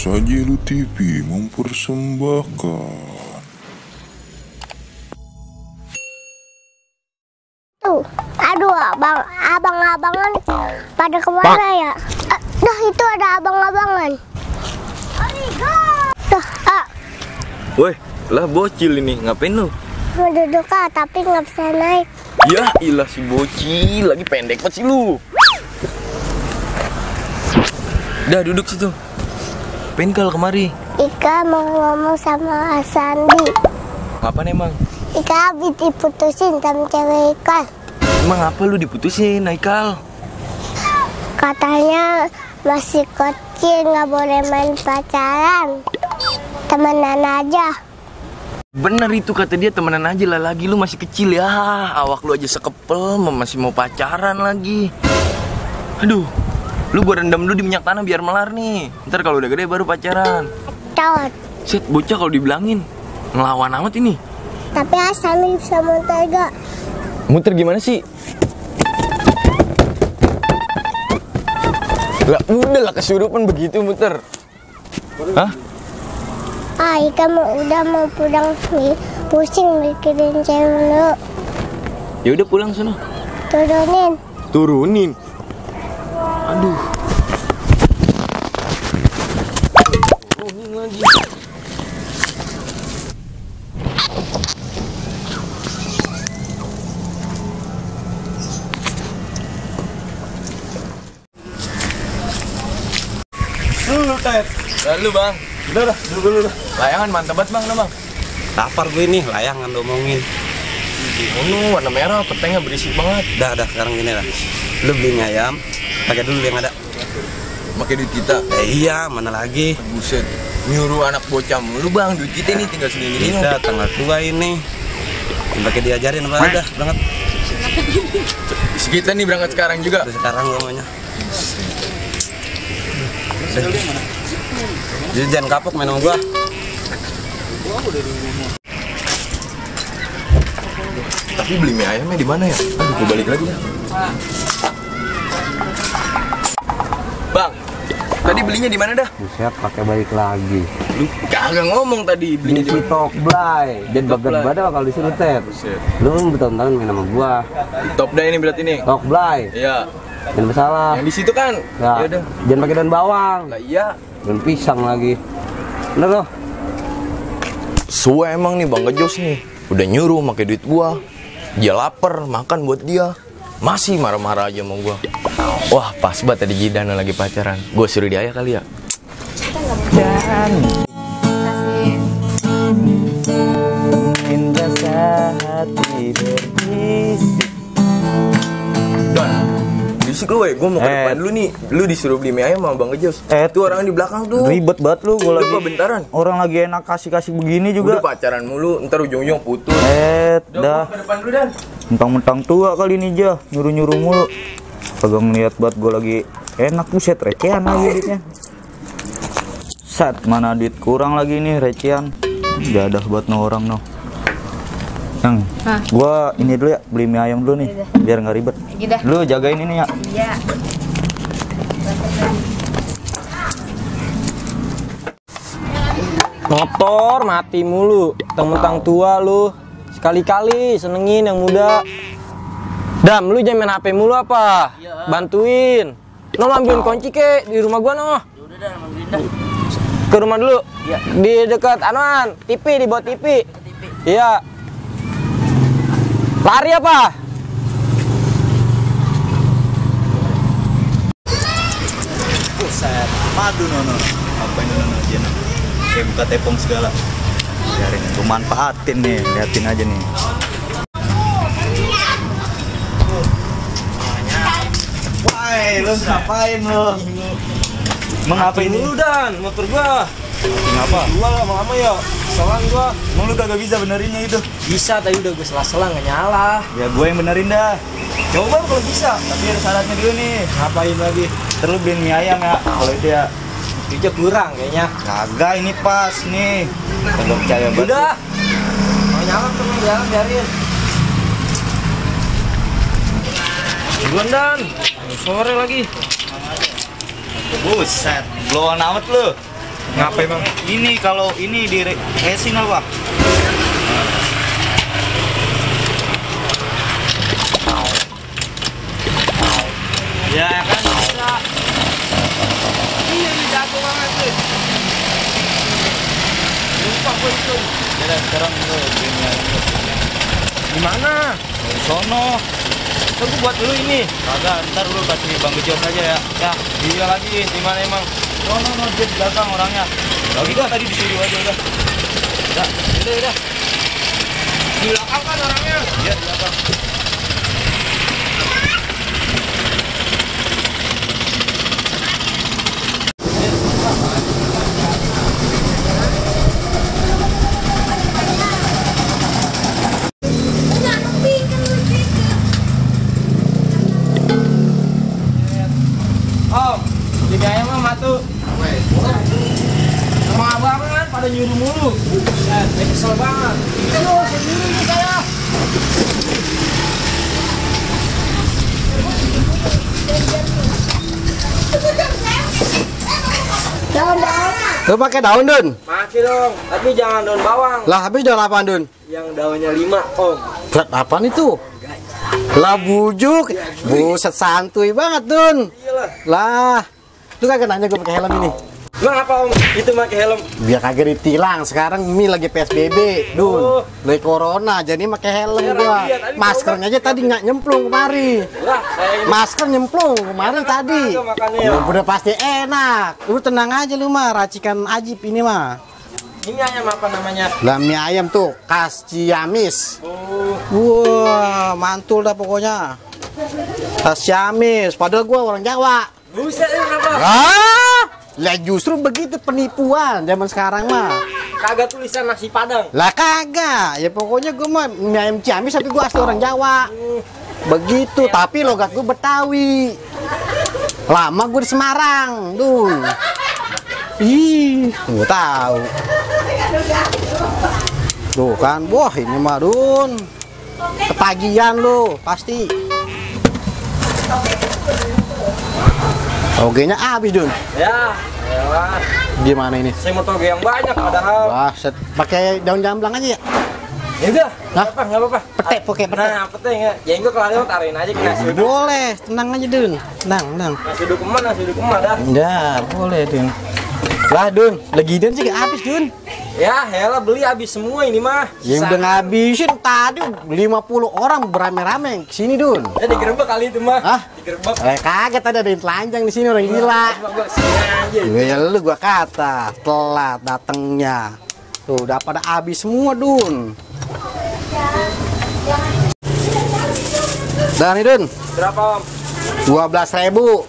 Sajilu TV mempersembahkan. Tuh, aduh abang-abangan pada kemana ya? Dah itu ada abang-abangan. Tuh, Woi, lah bocil ini, ngapain lu? mau duduk tapi nggak bisa naik. Ya ilah si bocil, lagi pendek banget sih lu. Dah duduk situ. Penkal kemari. Ika mau ngomong sama Sandi. Apaan emang? Ika habis diputusin sama cewek Ika. Emang apa lu diputusin, Aikal? Katanya masih kecil, nggak boleh main pacaran, temenan aja. Bener itu kata dia, temenan aja lah, lagi lu masih kecil ya. Awak lu aja sekepel, masih mau pacaran lagi. Aduh, lu gua rendam dulu di minyak tanah biar melar nih. Ntar kalau udah gede baru pacaran. Cowok. Set, bocah kalau dibilangin ngelawan amat ini. Tapi Sandi bisa muter gak? Muter gimana sih? Lah udah lah, kesurupan begitu muter. Hah? Ika udah mau pulang nih, pusing mikirin cewek lu. Ya udah pulang sana. Turunin. Aduh. Turunin lagi. Lu Ted. Lalu bang. Udah, dulu. Layangan mantap banget bang, bang. Lapar gue nih, layangan lu omongin. Ini warna merah, petengnya berisik banget. Dah, sekarang gini lah. Lu beli mie ayam, pakai dulu yang ada. Pakai duit kita. Iya, mana lagi? Buset, nyuruh anak bocah mulu bang, duit kita ini tinggal segini. Kita tanggal 2 ini. Yang pakai diajarin apa ada, berangkat. Kita nih berangkat sekarang juga. Udah sekarang gue maunya. Jadi jangan kapok main sama gua. Tapi beli mie ayamnya di mana ya? Aduh, gue balik lagi ya. Bang, tadi belinya di mana dah? Buset, pakai balik lagi. Lu kagak ngomong tadi belinya Di di mana? Tokblay. Dan bagan-badan bakal disuruh Ted. Buset. Lu bertahun-tahun main sama gua. Di top dah ini berarti nih. Tokblay. Iya. Dan bersalah. Yang di situ kan? Ya. Yaudah. Jangan pakai daun bawang. Lah iya. Dan pisang lagi. Bener loh. Suwe emang nih Bang Gejos nih. Udah nyuruh pakai duit gua. Dia lapar, makan buat dia. Masih marah-marah aja sama gua. Wah, pas banget tadi Jidana lagi pacaran. Gua suruh dia kali ya. Dan rasa hati berbisik. Don, bisik lu, gue mau ke depan lu nih. Lu disuruh beli mie ayam sama Bang Gejos. Tuh orang di belakang tuh. Ribet banget lu, gua lagi bentaran. orang lagi enak kasih begini Udah juga. pacaran mulu, ntar ujung-ujung putus. Dah. Ke depan dulu Dan. Mentang-mentang tua kali ini aja, nyuruh-nyuruh mulu. Kagak ngeliat buat gua lagi enak, buset, recehan lagi duitnya. Sat, mana duit kurang lagi nih, recehan. Jadah buat no orang no. Yang, gua ini dulu ya, beli mie ayam dulu nih, biar nggak ribet. Lu jagain ini ya. Iya. Motor mati mulu, mentang tua lu. Sekali-kali senengin yang muda. Dam, lu jangan main HP mulu apa? Iya. Bantuin. No, ambilin kunci ke di rumah gua no. Udah dah, ambilin dah. Ke rumah dulu. Iya. Di dekat anuan, TV, di bawah TV. Iya. Lari apa? Buset, madu nono. Apa ini nono aja no? Kayak buka tepung segala. Biarin, gue manfaatin nih, liatin aja nih. Wah, lu ngapain lu? Mengapa ini? Dulu Dan, motor gua. Kenapa? Gua lama-lama ya. Selang gua. Emang lu kagak bisa benerinnya itu? Bisa, tadi udah gue selang nggak nyala. Ya gue yang benerin dah. Coba kalau bisa, tapi ada syaratnya dulu nih. Ngapain lagi? Terus beliin mie ayam ya, kalau itu ya. Itu kurang kayaknya. Kagak, ini pas nih. Kagak percaya banget. Udah. Mau nyala tuh, jalan biarin. Duluan Dan. Sore lagi. Buset, blowan amat lu. Ngapain bang? Ini kalau ini di racing apa? Ya kan bisa. Iya ini jago banget sih. Lupa gue itu. Ya sekarang gue belinya di mana? Di sono. Kan gue buat dulu ini. Kagak, ntar lu kasih Bang Gejos aja ya. Ya, iya lagi. Di mana emang? No, dia di belakang orangnya. Lagi kan tadi disuruh aja udah. Udah. Di belakang kan orangnya? Iya, di belakang. Sama abang kan pada nyuruh mulu. Ya, saya kesel banget. Aduh, sendiri nih saya. Lu pakai daun, Dun? Pakai dong, tapi jangan daun bawang. Lah, habis daun apaan, Dun? Yang daunnya 5, Om. Berat apaan itu? Lah, bujuk. Buset, santuy banget, Dun. Iyalah. Lah, lu kagak nanya gue pakai helm ini? Emang apa, Om? Itu pakai helm. Biar kagak ditilang. Sekarang ini lagi PSBB, Dun. Oh. Lagi corona, jadi pakai helm Saya gua. rapi ya, tadi Maskernya aja tadi nggak nyemplung kemari. Lah, saya ini Masker nyemplung kemarin tadi. kagak makannya. Udah pasti enak. Lu tenang aja lu mah, racikan Ajib ini mah. Ini ayam apa namanya? Lah mie ayam tuh, khas Ciamis. Oh, Wah, mantul dah pokoknya. Khas Ciamis, padahal gua orang Jawa. buset ini kenapa? Ah, lah justru begitu penipuan zaman sekarang mah. Kagak tulisan nasi Padang. Lah kagak, ya pokoknya gua mah mie ayam Ciamis tapi gua asli orang Jawa. Begitu, tapi logat gua Betawi. Lama gua di Semarang, Dun. Ih, gua tahu. Tuh kan, wah ini mah Dun. Ketagihan lu, pasti. Ogenya habis, Dun. Ya, elah. Gimana ini? Saya mau toge yang banyak padahal. Wah, pakai daun jamblang aja ya? Ya udah, Hah? nggak apa-apa. Petek, pakai petek. Nah, petek ya. Ya gue kalau taruhin aja ke nasi uduk. Boleh, tenang aja, Dun. Tenang. Nasi uduk kemana dah. Ya, boleh, Dun. Lah, Dun, lagi dan sih gak habis, Dun. Ya, helah beli habis semua ini mah. Yang udah ngabisin tadi 50 orang beramai-ramai kesini, Dun. Ya digerebek kali itu mah. Hah? Digerebek. Kaget tadi ada yang telanjang di sini orang gila. Gua sini aja. Ya lu gua kata telat datangnya. Tuh udah pada habis semua, Dun. Dan nih, Dun. Berapa, Om? 12.000.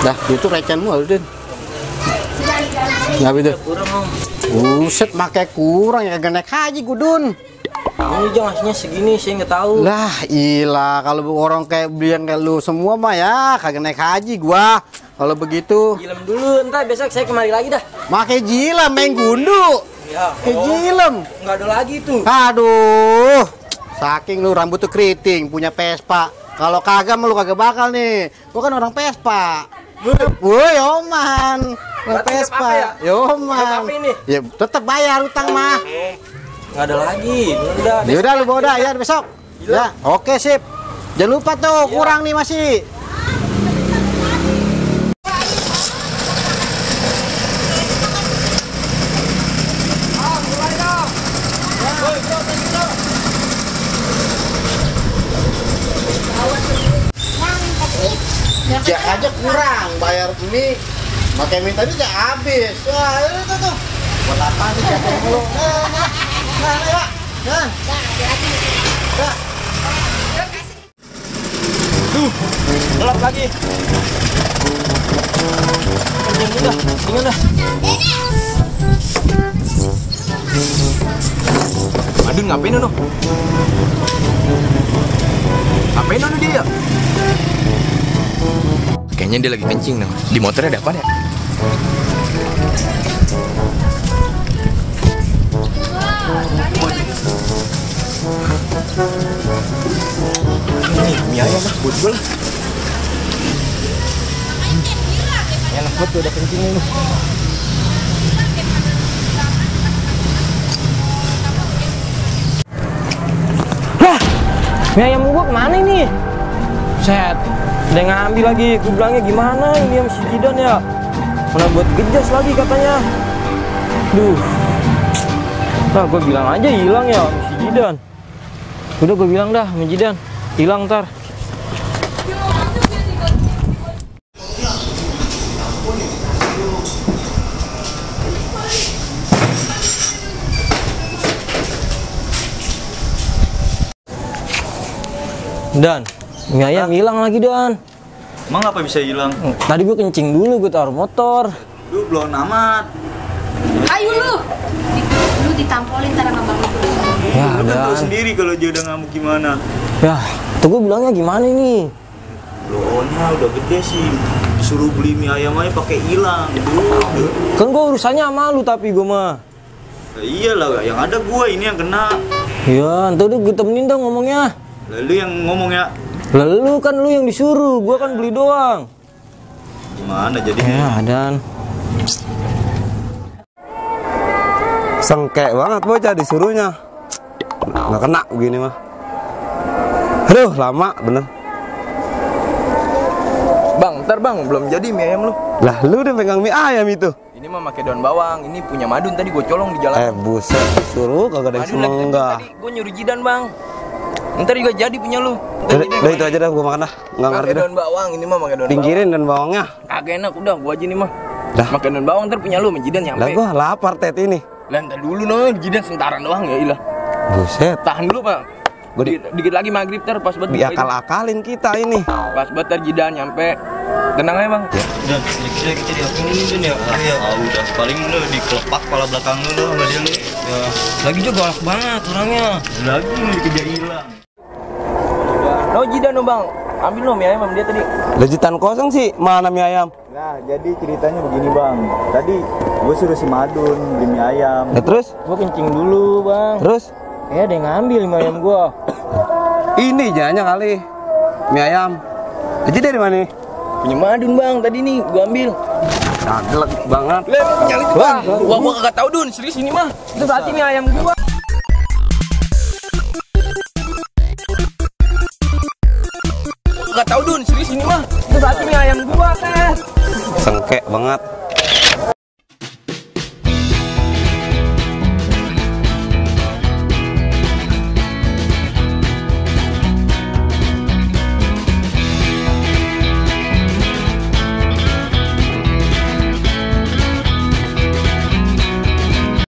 Dah, itu recenmu, Dun. Nggak begitu. Kurang, Om. Buset, makai kurang ya kagak naik haji gua, Dun. Ini jangasnya segini, saya nggak tahu. Lah, ilah kalau orang kayak belian kayak lu semua mah ya kagak naik haji gua. Kalau begitu, Gilem dulu, entar besok saya kemari lagi dah. makai jilam main gundu. Ya, Kayak jilam. nggak ada lagi tuh. Aduh. Saking lu rambut tuh keriting, punya Vespa. Kalau kagak mah lu kagak bakal nih. Gua kan orang Vespa. Woi, Oman. Orang Berarti tetap apa ya? Vespa. Yoman. Tetap apa ini? Ya, tetap bayar utang mah. Nggak ada lagi. Udah, Ya udah lu bawa dah ya besok. Ya, oke sip. Jangan lupa tuh, kurang nih masih. Jak aja kurang, bayar ini pakai minta aja habis. Wah, itu tuh. Buat apa sih jatuh mulu? Nah. gelap lagi. Kerjaan udah, gimana? Adun ngapain Nono? Ngapain Nono dia? Kayaknya dia lagi kencing Nono. Di motornya ada apa ya? Ini mie ayam lah, buat gue lah. Betul udah kencing ini. Wah, mie ayam gua kemana ini? Set, udah ngambil lagi. Gua bilangnya gimana ini sama si Jidan ya? Mana buat gejas lagi katanya. Duh. Nah, gua bilang aja hilang ya sama si Jidan. Udah gua bilang dah sama Jidan, hilang ntar. Dan, mie ayam hilang lagi Dan. Emang apa bisa hilang? Tadi gue kencing dulu, gue taruh motor. Lu belum amat. Ayo lu ditampolin ntar sama bang itu. Ya, Lu kan tahu Dan. sendiri kalau dia udah ngamuk gimana. Ya, tuh gue bilangnya gimana ini? Loonnya udah gede sih. Suruh beli mie ayam aja pakai hilang. Kan gue urusannya sama lu tapi gue mah. Ya iyalah, yang ada gua ini yang kena. Ya, ntar udah gue temenin dong ngomongnya. Lalu yang ngomong ya. Lalu kan lu yang disuruh, gue kan beli doang. Gimana jadinya? Ya, Dan. Sengkek banget bocah disuruhnya. Nggak kena begini mah. Aduh, lama bener. Bang, ntar bang, belum jadi mie ayam lu. Lah, lu udah pegang mie ayam itu. Ini mah pakai daun bawang, ini punya Madun tadi gue colong di jalan. Buset, disuruh kagak ada yang Madun lagi semenggah. tadi gue nyuruh Jidan bang. Ntar juga jadi punya lu. Udah itu aja dah, gua makan dah. Nggak ngerti Pakai dah. daun bawang, ini mah pakai daun Pinggirin dan bawangnya. bawang. Kagak enak, udah gua aja nih mah. Dah. Pakai daun bawang ntar punya lu, sama Jidan nyampe. Lah gua lapar tet ini. Lah ntar dulu no, Jidan sentaran doang ya ilah. Buset, Tahan dulu pak. Gua Dikit lagi maghrib ntar pas buat diakal-akalin kita ini. Pas buat ntar Jidan nyampe. Tenang aja bang. Udah, sedikit ya. Ini ya. Udah. Paling lu dikelepak kepala belakang lu sama dia lu. Ya, lagi juga galak banget orangnya. Lagi mau dikejar hilang. No Jidan no bang. Ambil no mie ayam sama dia tadi. Lejitan kosong sih, mana mie ayam? Nah, jadi ceritanya begini bang. Tadi gue suruh si Madun beli mie ayam. Ya terus? Gue kencing dulu bang. Terus? Ya, ada yang ngambil mie ayam gue. Ini jangannya kali. Mie ayam. Leji dari mana nih? Punya Madun bang, tadi nih gua ambil. Caglek banget. Lem, nyali tuh bang. Gua kagak tahu Dun, serius ini mah. Itu berarti mie ayam gua. Gak tahu Dun, serius ini mah. Itu berarti mie ayam gua, teh. Sengkek banget.